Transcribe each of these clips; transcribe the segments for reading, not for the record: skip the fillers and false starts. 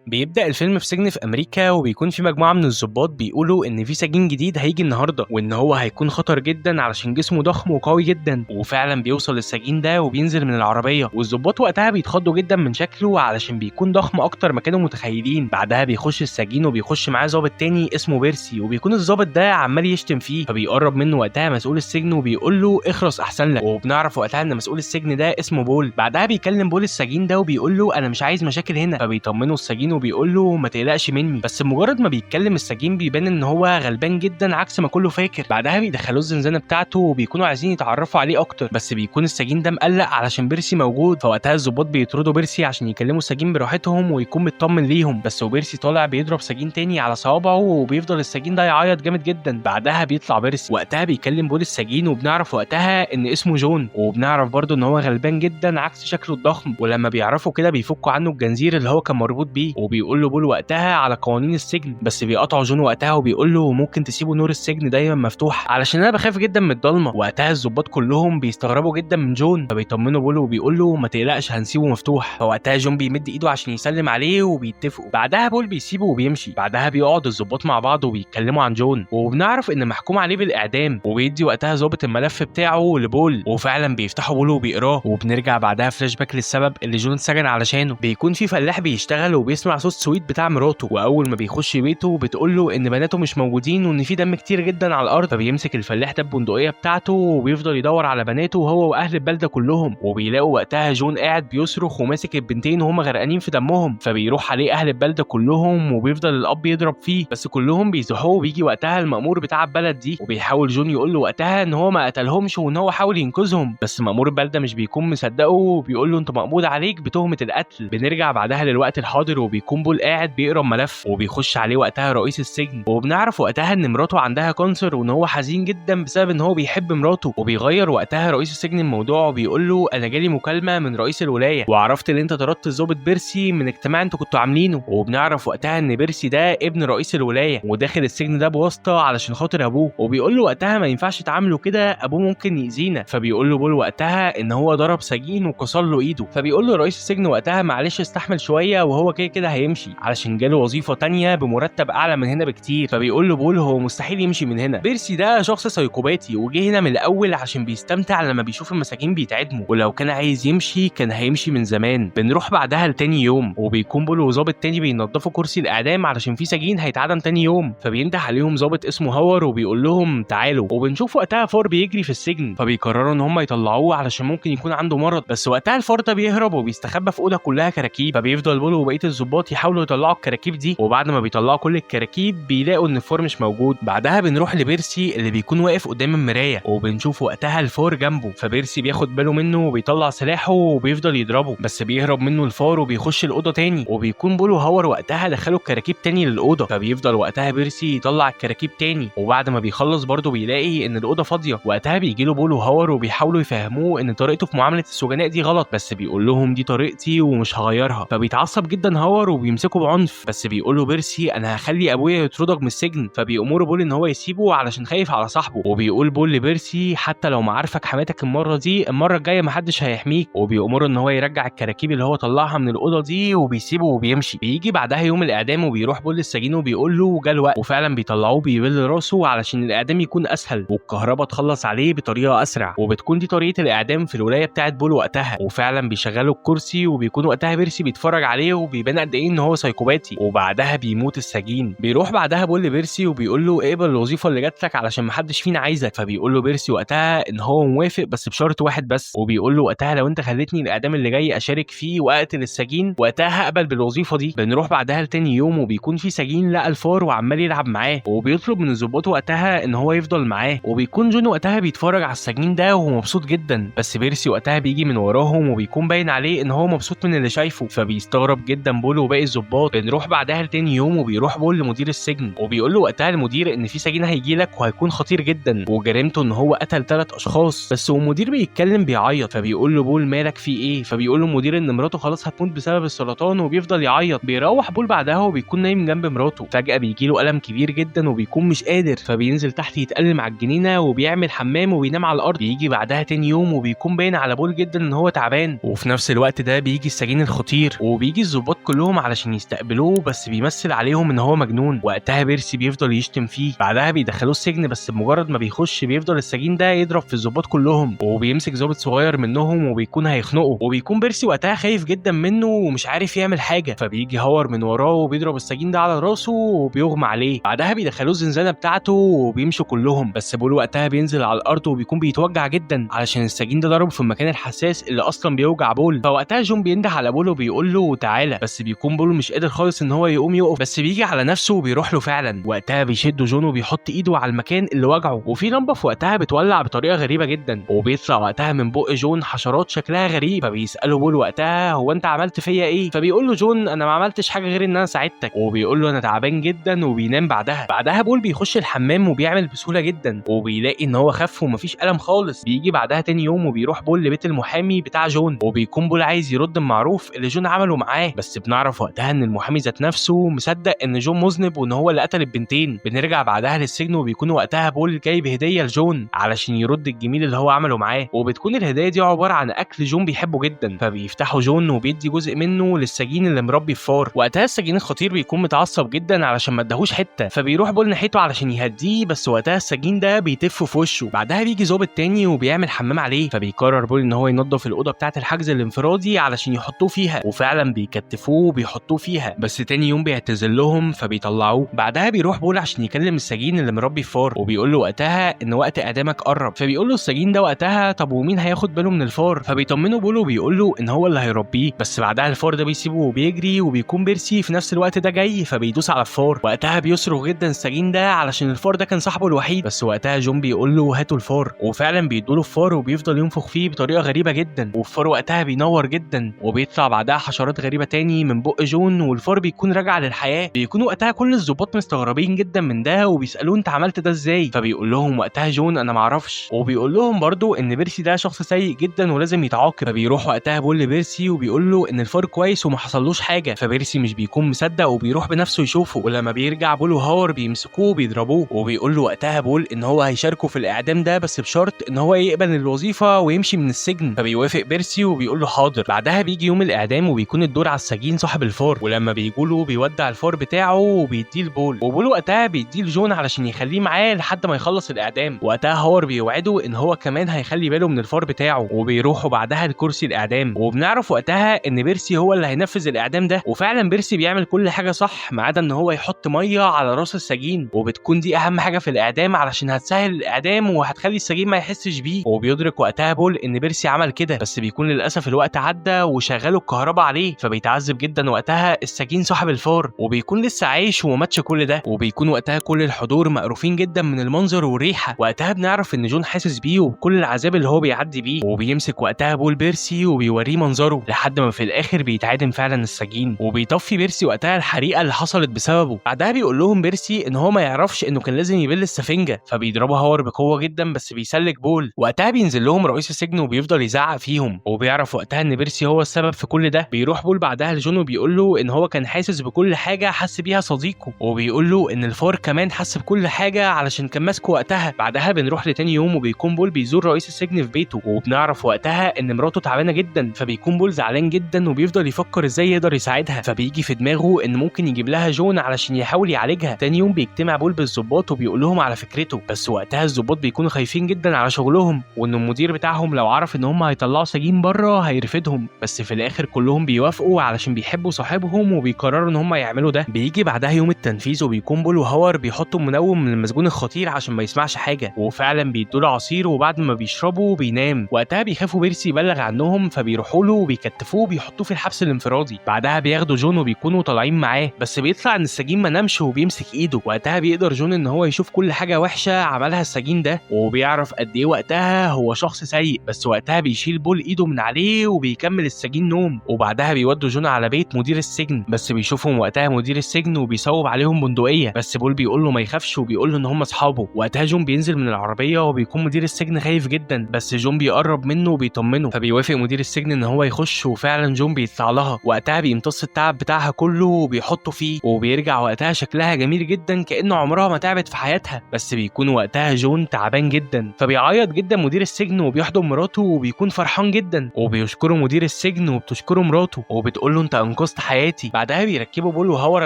بيبدأ الفيلم في سجن في أمريكا، وبيكون في مجموعة من الضباط بيقولوا إن في سجين جديد هيجي النهاردة، وإن هو هيكون خطر جدا علشان جسمه ضخم وقوي جدا. وفعلا بيوصل السجين ده وبينزل من العربية، والضباط وقتها بيتخضوا جدا من شكله علشان بيكون ضخم أكتر ما كانوا متخيلين. بعدها بيخش السجين وبيخش معاه ضابط تاني اسمه بيرسي، وبيكون الضابط ده عمال يشتم فيه. فبيقرب منه وقتها مسؤول السجن وبيقول له اخرس أحسن لك، وبنعرف وقتها إن مسؤول السجن ده اسمه بول. بعدها بيكلم بول السجين ده وبيقول له أنا مش عايز مشاكل هنا، فبيطمنه السجين وبيقول له ما تقلقش مني. بس مجرد ما بيتكلم السجين بيبان ان هو غلبان جدا عكس ما كله فاكر. بعدها بيدخلوه الزنزانة بتاعته وبيكونوا عايزين يتعرفوا عليه اكتر، بس بيكون السجين ده مقلق علشان بيرسي موجود. فوقتها الضباط بيطردوا بيرسي عشان يكلموا السجين براحتهم ويكون مطمن ليهم. بس وبيرسي طالع بيضرب سجين تاني على صوابعه، وبيفضل السجين ده يعيط جامد جدا. بعدها بيطلع بيرسي، وقتها بيكلم بول السجين، وبنعرف وقتها ان اسمه جون، وبنعرف برضه ان هو غلبان جدا عكس شكله الضخم. ولما بيعرفوا كده بيفكوا عنه الجنزير اللي هو كان مربوط بيه، وبيقول له بول وقتها على قوانين السجن. بس بيقطعوا جون وقتها وبيقول له ممكن تسيبوا نور السجن دايما مفتوح علشان انا بخاف جدا من الضلمة. وقتها الضباط كلهم بيستغربوا جدا من جون، فبيطمنوا بول وبيقول له ما تقلقش هنسيبه مفتوح. فوقتها جون بيمد ايده عشان يسلم عليه وبيتفقوا. بعدها بول بيسيبه وبيمشي. بعدها بيقعد الضباط مع بعض وبيتكلموا عن جون، وبنعرف ان محكوم عليه بالاعدام. وبيدي وقتها ضابط الملف بتاعه لبول، وفعلا بيفتحوا بول وبيقراه. وبنرجع بعدها فلاش باك للسبب اللي جون اتسجن علشانه. بيكون في فلاح بيشتغل وبيسمع صوت سويت بتاع مراته، واول ما بيخش بيته بتقول له ان بناته مش موجودين وان في دم كتير جدا على الارض. فبيمسك الفلاح ده البندقية بتاعته وبيفضل يدور على بناته وهو واهل البلدة كلهم. وبيلاقوا وقتها جون قاعد بيصرخ وماسك البنتين وهما غرقانين في دمهم. فبيروح عليه اهل البلدة كلهم وبيفضل الاب يضرب فيه، بس كلهم بيزحوه. وبيجي وقتها المأمور بتاع البلد دي، وبيحاول جون يقول له وقتها ان هو ما قتلهمش وان هو حاول ينقذهم، بس مأمور البلدة مش بيكون مصدقه وبيقول له انت مقبوض عليك بتهمه القتل. بنرجع بعدها للوقت الحاضر، وبيكون بول قاعد بيقرا ملف، وبيخش عليه وقتها رئيس السجن. وبنعرف وقتها ان مراته عندها cancer وان هو حزين جدا بسبب ان هو بيحب مراته. وبيغير وقتها رئيس السجن الموضوع وبيقول له انا جالي مكالمة من رئيس الولاية وعرفت ان انت طردت الضابط بيرسي من اجتماع انتوا كنتوا عاملينه. وبنعرف وقتها ان بيرسي ده ابن رئيس الولاية وداخل السجن ده بواسطة علشان خاطر ابوه. وبيقول له وقتها ما ينفعش تعامله كده، ابوه ممكن يأذينا. فبيقول له بول وقتها ان هو ضرب سجين وكسر له ايده. فبيقول له رئيس السجن وقتها معلش استحمل شوية وهو كده كده هيمشي علشان جاله وظيفة تانية بمرتب اعلى من هنا بكتير. فبيقول له بول هو مستحيل يمشي من هنا، بيرسي ده شخص سايكوباتي وجه هنا من الاول عشان بيستمتع لما بيشوف المساجين بيتعدموا، ولو كان عايز يمشي كان هيمشي من زمان. بنروح بعدها لتاني يوم، وبيكون بول وظابط تاني بينظفوا كرسي الاعدام علشان في سجين هيتعدم تاني يوم. فبينده عليهم ظابط اسمه هاور وبيقول لهم تعالوا. وبنشوف وقتها فار بيجري في السجن، فبيقرروا ان هم يطلعوه علشان ممكن يكون عنده مرض. بس وقتها الفار ده بيهرب وبيستخبى في اوضة كلها كراكيب. فبيفضل بول وبقية الظباط يحاولوا يطلعوا الكراكيب دي، وبعد ما بيطلعوا كل الكراكيب بيلاقوا ان الفار مش موجود. بعدها بنروح لبيرسي اللي بيكون واقف قدام المراية، وبنشوف وقتها الفار جنبه. فبيرسي بياخد باله منه وبيطلع سلاحه وبيفضل يضربه، بس بيهرب منه الفار وبيخش الاوضة تاني. وبيكون بول وهاور وقتها دخلوا الكراكيب تاني للاوضه، فبيفضل وقتها بيرسي يطلع الكراكيب تاني. وبعد ما بيخلص برضه بيلاقي ان الاوضة فاضية. وقتها بيجي له بول وهاور وبيحاولوا يفهموه ان طريقته في معاملة السجناء دي غلط، بس بيقول لهم دي طريقتي ومش هغيرها. فبيتعصب جدا هاور وبيمسكه بعنف، بس بيقول له بيرسي انا هخلي ابويا يطردك من السجن. فبيأمره بول ان هو يسيبه علشان خايف على صاحبه. وبيقول بول لبيرسي حتى لو معارفك حماتك المرة دي، المرة الجاية محدش هيحميك. وبيأمره ان هو يرجع الكراكيب اللي هو طلعها من الاوضة دي، وبيسيبه وبيمشي. بيجي بعدها يوم الاعدام، وبيروح بول للسجين وبيقول له جه الوقت، وفعلا بيطلعوه بيبل راسه علشان الاعدام يكون اسهل والكهرباء تخلص عليه بطريقة اسرع. وبتكون دي طريقه الاعدام في الولاية بتاعه بول وقتها. وفعلا بيشغلوا الكرسي، وبيكون وقتها بيرسي بيتفرج عليه وبيبان قد ايه ان هو سايكوباتي. وبعدها بيموت السجين. بيروح بعدها بول لبيرسي وبيقول له اقبل الوظيفة اللي جات لك علشان محدش فينا عايزك. فبيقول له بيرسي وقتها ان هو موافق بس بشرط واحد بس، وبيقول له وقتها لو انت خليتني الاعدام اللي جاي اشارك فيه واقتل السجين وقتها هقبل بالوظيفة دي. بنروح بعدها لتاني يوم، وبيكون في سجين لقى الفار وعمال يلعب معاه، وبيطلب من الظباط وقتها ان هو يفضل معاه. وبيكون جون وقتها بيتفرج على السجين ده وهو مبسوط جدا، بس بيرسي وقتها بيجي من وراهم وبيكون باين عليه ان هو مبسوط من اللي شايفه. فبيستغرب جدا بول وباقي الظباط. بنروح بعدها لتاني يوم، وبيروح بول لمدير السجن وبيقول له وقتها المدير ان في سجين هيجي لك وهيكون خطير جدا وجريمته ان هو قتل 3 اشخاص. بس والمدير بيتكلم بيعيط، فبيقول له بول مالك في ايه؟ فبيقول له المدير ان مراته خلاص هتموت بسبب السرطان، وبيفضل يعيط. بيروح بول بعدها وبيكون نايم جنب مراته. فجأة بيجي له ألم كبير جدا وبيكون مش قادر، فبينزل تحت يتألم على الجنينة وبيعمل حمام وبينام على الأرض. بيجي بعدها تاني يوم وبيكون باين على بول جدا ان هو تعبان. وفي نفس الوقت ده بيجي السجين الخطير، وبيجي الضباط كلهم كلهم علشان يستقبلوه، بس بيمثل عليهم ان هو مجنون. وقتها بيرسي بيفضل يشتم فيه. بعدها بيدخلوه السجن، بس بمجرد ما بيخش بيفضل السجين ده يضرب في الضباط كلهم، وبيمسك ضابط صغير منهم وبيكون هيخنقه، وبيكون بيرسي وقتها خايف جدا منه ومش عارف يعمل حاجة. فبيجي هاور من وراه وبيضرب السجين ده على راسه وبيغمى عليه. بعدها بيدخلوه الزنزانة بتاعته وبيمشوا كلهم، بس بول وقتها بينزل على الارض وبيكون بيتوجع جدا علشان السجين ده ضربه في المكان الحساس اللي اصلا بيوجع بول. فوقتها جون بينده على بول وبيقول له تعالى، بس بيكون بول مش قادر خالص ان هو يقوم يقف، بس بيجي على نفسه وبيروح له فعلا. وقتها بيشده جون وبيحط ايده على المكان اللي وجعه، وفي لمبة في وقتها بتولع بطريقة غريبة جدا، وبيطلع وقتها من بق جون حشرات شكلها غريب. فبيساله بول وقتها هو انت عملت فيا ايه؟ فبيقول له جون انا ما عملتش حاجة غير ان انا ساعدتك، وبيقول له انا تعبان جدا، وبينام بعدها. بعدها بول بيخش الحمام وبيعمل بسهولة جدا، وبيلاقي ان هو خف ومفيش الم خالص. بيجي بعدها تاني يوم وبيروح بول لبيت المحامي بتاع جون، وبيكون بول عايز يرد المعروف اللي جون عمله معاه، بس بنعرف وقتها ان المحامي ذات نفسه مصدق ان جون مذنب وان هو اللي قتل البنتين. بنرجع بعدها للسجن وبيكون وقتها بول جايب هديه لجون علشان يرد الجميل اللي هو عمله معاه، وبتكون الهدية دي عبارة عن اكل جون بيحبه جدا. فبيفتحوا جون وبيدي جزء منه للسجين اللي مربي الفار. وقتها السجين الخطير بيكون متعصب جدا علشان ما اداهوش حتة، فبيروح بول ناحيته علشان يهديه، بس وقتها السجين ده بيتف في وشه. بعدها بيجي ظابط تاني وبيعمل حمام عليه، فبيقرر بول ان هو ينظف الاوضة بتاعه الحجز الانفرادي علشان يحطوه فيها، وفعلا بيكتفوه وبيحطوه فيها، بس تاني يوم بيعتذر لهم فبيطلعوه. بعدها بيروح بول عشان يكلم السجين اللي مربي الفار، وبيقول له وقتها ان وقت اعدامك قرب. فبيقول له السجين ده وقتها طب ومين هياخد باله من الفار؟ فبيطمنه بول وبيقول له ان هو اللي هيربيه، بس بعدها الفار ده بيسيبه وبيجري، وبيكون بيرسي في نفس الوقت ده جاي فبيدوس على الفار. وقتها بيصرخ جدا السجين ده علشان الفار ده كان صاحبه الوحيد، بس وقتها جون بيقول له هاتوا الفار، وفعلا بيدوا له الفار وبيفضل ينفخ فيه بطريقة غريبة جدا، والفار وقتها بينور جدا، وبيطلع بعدها حشرات غريبة تاني من بق جون، والفار بيكون راجع للحياة. بيكون وقتها كل الضباط مستغربين جدا من ده وبيسالوه انت عملت ده ازاي؟ فبيقول لهم وقتها جون انا معرفش، وبيقول لهم برضو ان بيرسي ده شخص سيء جدا ولازم يتعاقب. فبيروح وقتها بول لبيرسي وبيقول له ان الفار كويس وما حصلوش حاجة، فبيرسي مش بيكون مصدق وبيروح بنفسه يشوفه. ولما بيرجع بول وهاور بيمسكوه وبيضربوه، وبيقول له وقتها بول ان هو هيشاركه في الاعدام ده بس بشرط ان هو يقبل الوظيفة ويمشي من السجن. فبيوافق بيرسي وبيقول له حاضر. بعدها بيجي يوم الاعدام وبيكون الدور على السجين صاحب الفار، ولما بيجوله بيودع الفار بتاعه وبيديه لبول، وبول وقتها بيديه لجون علشان يخليه معاه لحد ما يخلص الاعدام. وقتها هاور بيوعده ان هو كمان هيخلي باله من الفار بتاعه، وبيروحوا بعدها لكرسي الاعدام. وبنعرف وقتها ان بيرسي هو اللي هينفذ الاعدام ده، وفعلا بيرسي بيعمل كل حاجة صح ما عدا ان هو يحط مية على راس السجين، وبتكون دي اهم حاجة في الاعدام علشان هتسهل الاعدام وهتخلي السجين ما يحسش بيه. وبيدرك وقتها بول ان بيرسي عمل كده، بس بيكون للاسف الوقت عدى وشغلوا الكهرباء عليه، فبيتعذب جدا وقتها السجين صاحب الفار، وبيكون لسه عايش وما ماتش كل ده. وبيكون وقتها كل الحضور مقروفين جدا من المنظر والريحه. وقتها بنعرف ان جون حاسس بيه وبكل العذاب اللي هو بيعدي بيه، وبيمسك وقتها بول بيرسي وبيوريه منظره لحد ما في الاخر بيتعدم فعلا السجين، وبيطفي بيرسي وقتها الحريقه اللي حصلت بسببه. بعدها بيقول لهم بيرسي ان هو ما يعرفش انه كان لازم يبل السفنجه، فبيضربه هاور بقوة جدا بس بيسلك بول. وقتها بينزل لهم رئيس السجن وبيفضل يزعق فيهم، وبيعرف وقتها ان بيرسي هو السبب في كل ده. بيروح بول بعدها لجون وبيقول له ان هو كان حاسس بكل حاجة حس بيها صديقه، وبيقول له ان الفار كمان حس بكل حاجة علشان كان ماسكه وقتها. بعدها بنروح لتاني يوم وبيكون بول بيزور رئيس السجن في بيته، وبنعرف وقتها ان مراته تعبانة جدا، فبيكون بول زعلان جدا وبيفضل يفكر ازاي يقدر يساعدها. فبيجي في دماغه ان ممكن يجيب لها جون علشان يحاول يعالجها. تاني يوم بيجتمع بول بالظباط وبيقول لهم على فكرته، بس وقتها الظباط بيكونوا خايفين جدا على شغلهم، وان المدير بتاعهم لو عرف ان هم هيطلعوا سجين بره هيرفدهم، بس في الاخر كلهم بيوافقوا علشان بيحبوا صاحبهم وبيقرروا ان هم يعملوا ده. بيجي بعدها يوم التنفيذ وبيكون بول وهاور بيحطوا منوم من المسجون الخطير عشان ما يسمعش حاجة، وفعلا بيدوا له عصير، وبعد ما بيشربوا بينام. وقتها بيخافوا بيرسي يبلغ عنهم، فبيروحوا له وبيكتفوه وبيحطوه في الحبس الانفرادي. بعدها بياخدوا جون وبيكونوا طالعين معاه، بس بيطلع ان السجين ما نامش وبيمسك ايده. وقتها بيقدر جون ان هو يشوف كل حاجة وحشة عملها السجين ده، وبيعرف قد ايه وقتها هو شخص سيء، بس وقتها بيشيل بول ايده من عليه وبيكمل السجين نوم. وبعدها بيودوا جون على بيت مدير السجن، بس بيشوفهم وقتها مدير السجن وبيصوب عليهم بندقية، بس بول بيقول له ما يخافش وبيقول له ان هم اصحابه. وقتها جون بينزل من العربية وبيكون مدير السجن خايف جدا، بس جون بيقرب منه وبيطمنه، فبيوافق مدير السجن ان هو يخش، وفعلا جون بيطلع لها. وقتها بيمتص التعب بتاعها كله وبيحطه فيه، وبيرجع وقتها شكلها جميل جدا كانه عمرها ما تعبت في حياتها، بس بيكون وقتها جون تعبان جدا، فبيعيط جدا مدير السجن وبيحضن مراته وبيكون فرحان جدا، وبيشكره مدير السجن وبتشكره مراته وبتقول له انت انقذت انقذت حياتي. بعدها بيركبوا بول وهاور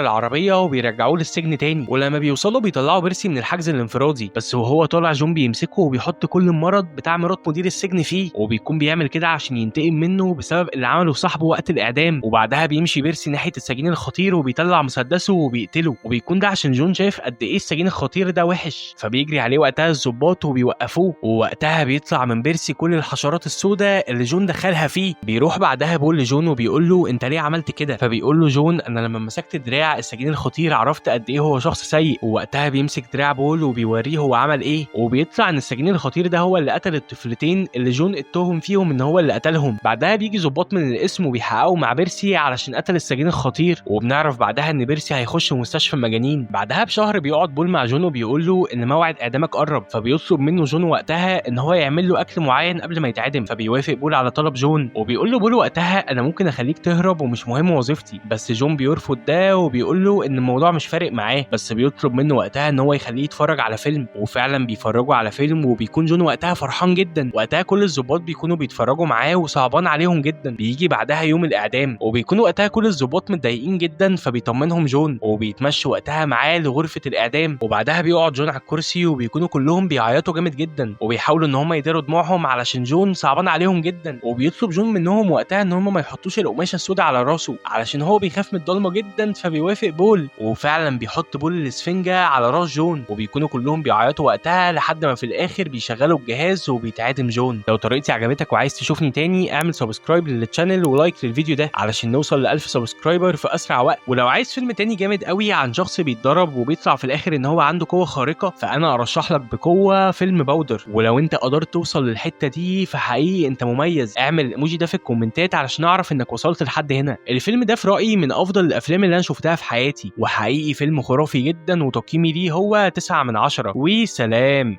العربية وبيرجعوه للسجن تاني، ولما بيوصلوا بيطلعوا بيرسي من الحجز الانفرادي، بس وهو طالع جون بيمسكه وبيحط كل المرض بتاع مرات مدير السجن فيه، وبيكون بيعمل كده عشان ينتقم منه بسبب اللي عمله صاحبه وقت الاعدام. وبعدها بيمشي بيرسي ناحية السجين الخطير وبيطلع مسدسه وبيقتله، وبيكون ده عشان جون شايف قد ايه السجين الخطير ده وحش، فبيجري عليه وقتها الضباط وبيوقفوه، ووقتها بيطلع من بيرسي كل الحشرات السوداء اللي جون دخلها فيه. بيروح بعدها بول لجون وبيقول له انت ليه عملت كده؟ فبيقول له جون انا لما مسكت دراع السجين الخطير عرفت قد ايه هو شخص سيء. ووقتها بيمسك دراع بول وبيوريه هو عمل ايه، وبيطلع ان السجين الخطير ده هو اللي قتل الطفلتين اللي جون اتهم فيهم ان هو اللي قتلهم. بعدها بيجي ضباط من القسم وبيحققوا مع بيرسي علشان قتل السجين الخطير، وبنعرف بعدها ان بيرسي هيخش مستشفى المجانين. بعدها بشهر بيقعد بول مع جون وبيقول له ان موعد اعدامك قرب، فبيطلب منه جون وقتها ان هو يعمل له اكل معين قبل ما يتعدم، فبيوافق بول على طلب جون، وبيقول له بول وقتها انا ممكن اخليك تهرب ومش مهم وظيفتي، بس جون بيرفض ده وبيقول له ان الموضوع مش فارق معاه، بس بيطلب منه وقتها ان هو يخليه يتفرج على فيلم، وفعلا بيفرجوا على فيلم وبيكون جون وقتها فرحان جدا. وقتها كل الضباط بيكونوا بيتفرجوا معاه وصعبان عليهم جدا. بيجي بعدها يوم الاعدام وبيكون وقتها كل الضباط متضايقين جدا، فبيطمنهم جون وبيتمشوا وقتها معاه لغرفة الاعدام. وبعدها بيقعد جون على الكرسي وبيكونوا كلهم بيعيطوا جامد جدا وبيحاولوا ان هم يداروا دموعهم علشان جون صعبان عليهم جدا. وبيطلب جون منهم وقتها ان هم ما يحطوش القماشه السوداء على راسه علشان هو بيخاف من الضلمة جدا، فبيوافق بول، وفعلا بيحط بول الاسفنجه على راس جون، وبيكونوا كلهم بيعيطوا وقتها لحد ما في الاخر بيشغلوا الجهاز وبيتعدم جون. لو طريقتي عجبتك وعايز تشوفني تاني اعمل subscribe لل channel و like للفيديو ده علشان نوصل ل 1000 subscriber في اسرع وقت. ولو عايز فيلم تاني جامد قوي عن شخص بيتضرب وبيطلع في الاخر ان هو عنده قوة خارقة، فانا ارشح لك بقوة فيلم باودر. ولو انت قدرت توصل للحتة دي فحقيقي انت مميز، اعمل الايموجي ده في الكومنتات علشان اعرف انك وصلت لحد هنا. الفيلم ده في رايي من افضل الافلام اللي انا شفتها في حياتي، وحقيقي فيلم خرافي جدا، وتقييمي ليه هو 9 من 10. وسلام.